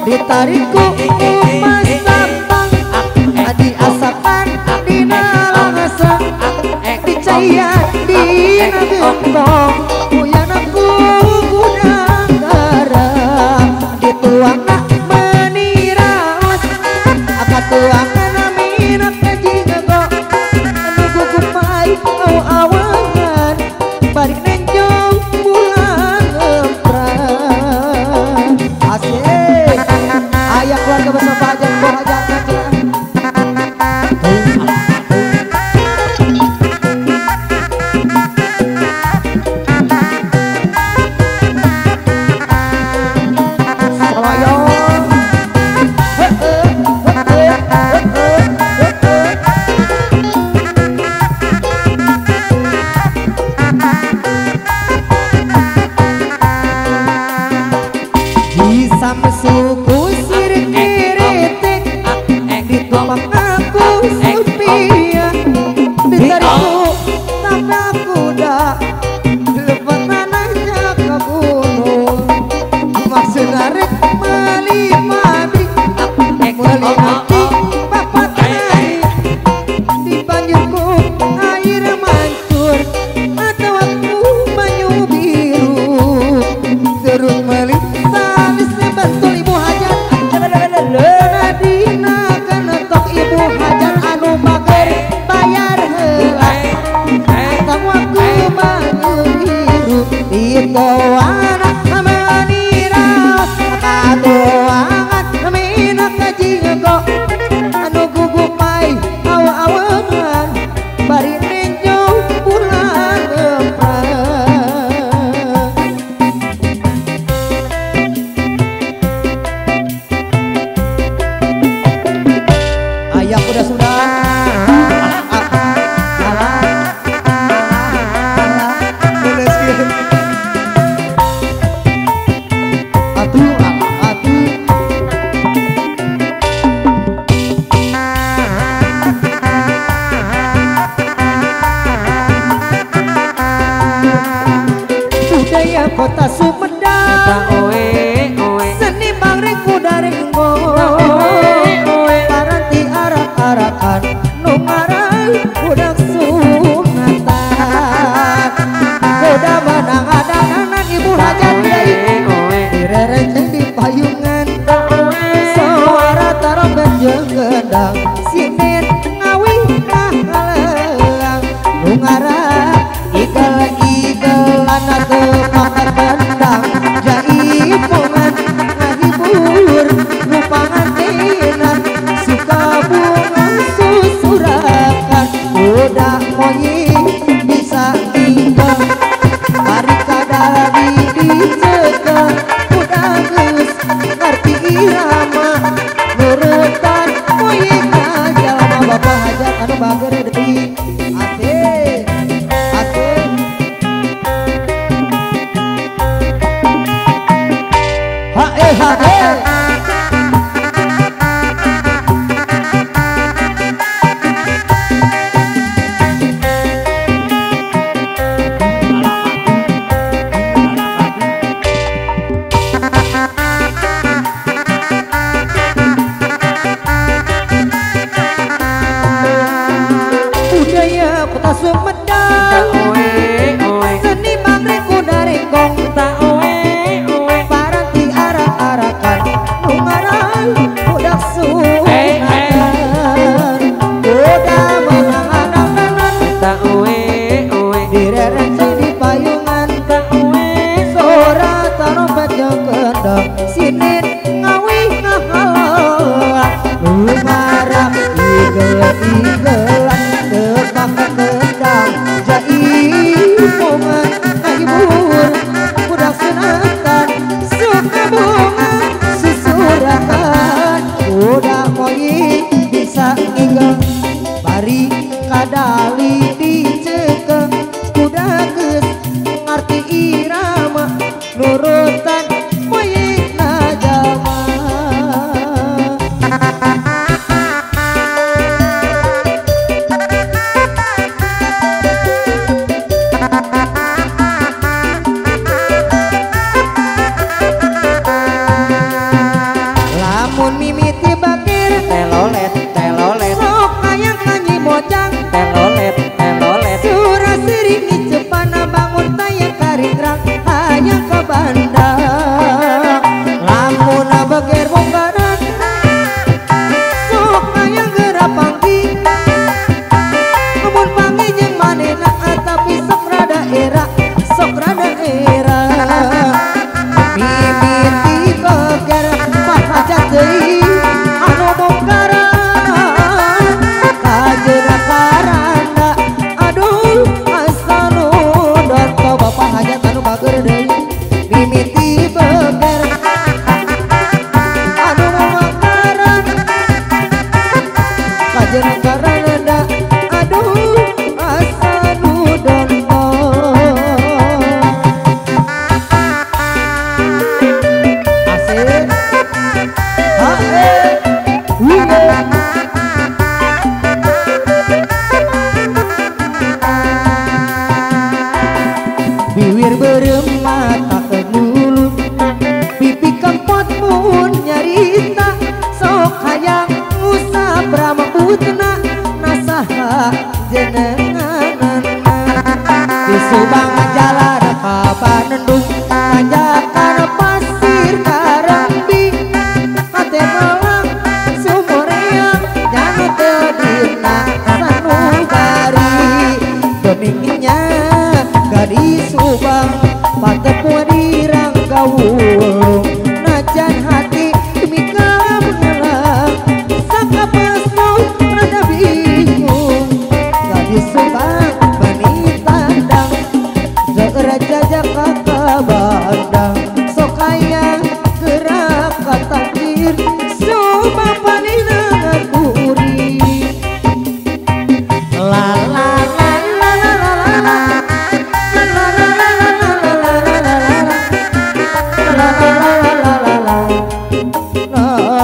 Ditarikku umas sambang diasapan dina langsa dicaya dina gentong uyanaku gudang garam dituangna meniraos katuangan minat jinggo anu gugupai awangan bari nenjo bulan empran. Asik ayah keluarga besar Pak Hajat Bu Hajat. Kota Sumedang seni mangring kuda renggo paranti arak-arakan nu ngarang budak sunatan kuda menang adanganan ibu hajat deui direrenceng di payungan suara tarompet jeung gendang sinin ngawi kahaleang nu ngarang igel-igelan atuh kendang jaipongan ngahibur nu pangan.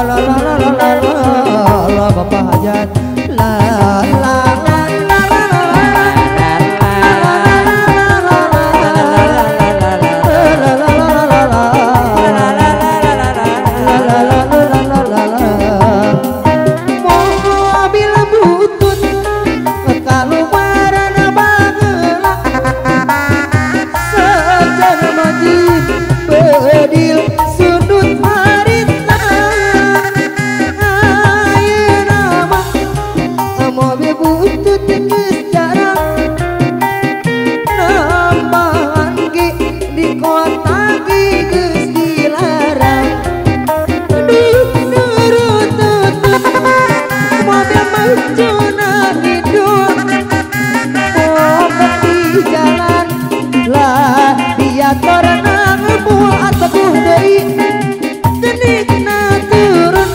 la la la la la la Bapak Hajat la la la la la la la. Mobil butut kaluaran bageula sejar majid bedil sudut harita ayeuna mah mobil butut geus jarang nambahan ge di kota ge geus dilarang. Duh nurututut mobil mencuna hidup pokok di jalan lah dia torna ngebuat teguh deui genikna turun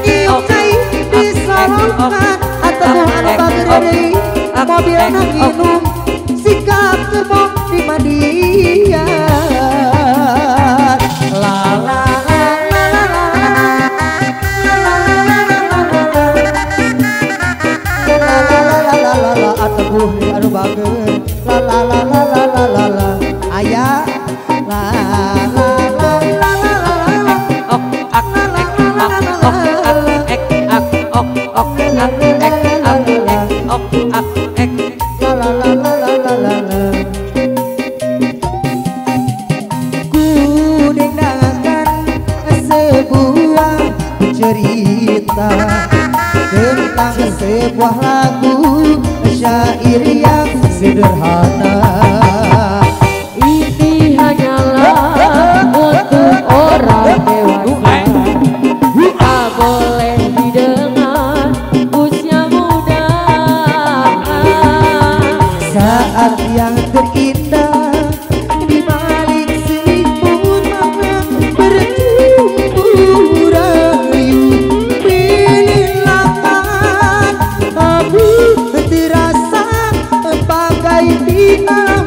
ngiucai disorongkan atau anu bager deui mobilna nginum sikap kebong di mandian la la la la la la la la la la la la la ateguh deui anu bager la la la la la la la la aya la la la la la la Ok ak ek ak ok ak ek ak ok ok ak ek ak ek ok ak ek la la la la la la la. Ku dendangkan sebuah cerita tentang sebuah lagu syair yang sederhana. Ini hanyalah untuk orang dewasa, tak boleh didengar usia muda. Saat yang terindah di balik selimut makna bertumbuh rayu pilihan abu terasa bagai di alam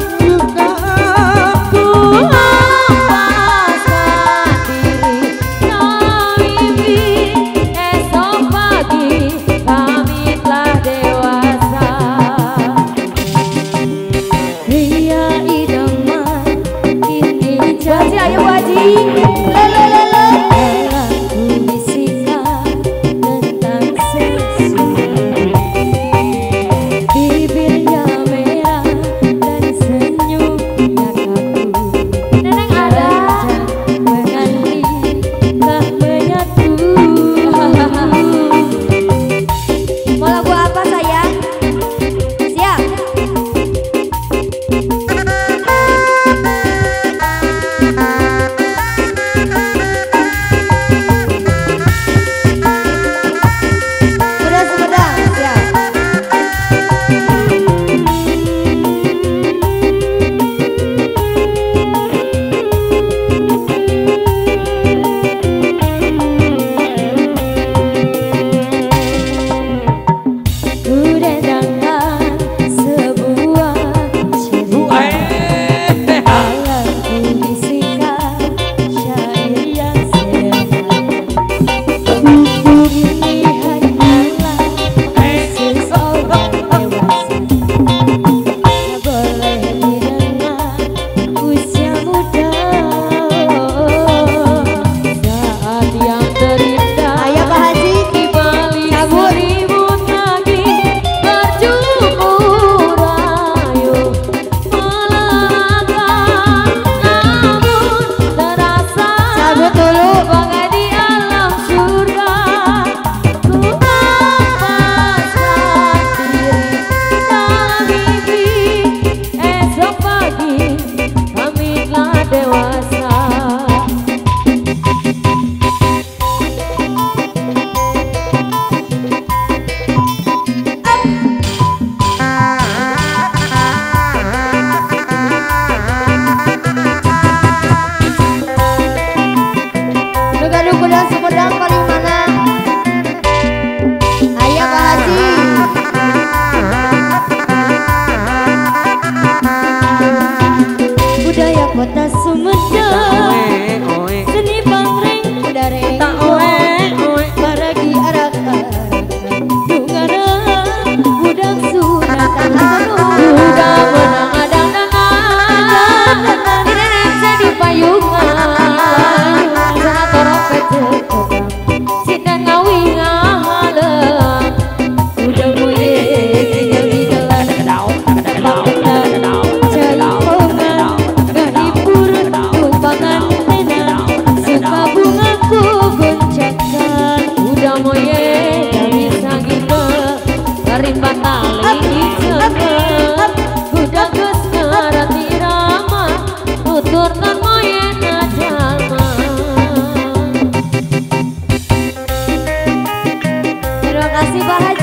Moye bisa gitu karimbat tali dicekel kuda geus ngarati rama tuturkan moye na jalma. Terima kasih Pak Haji.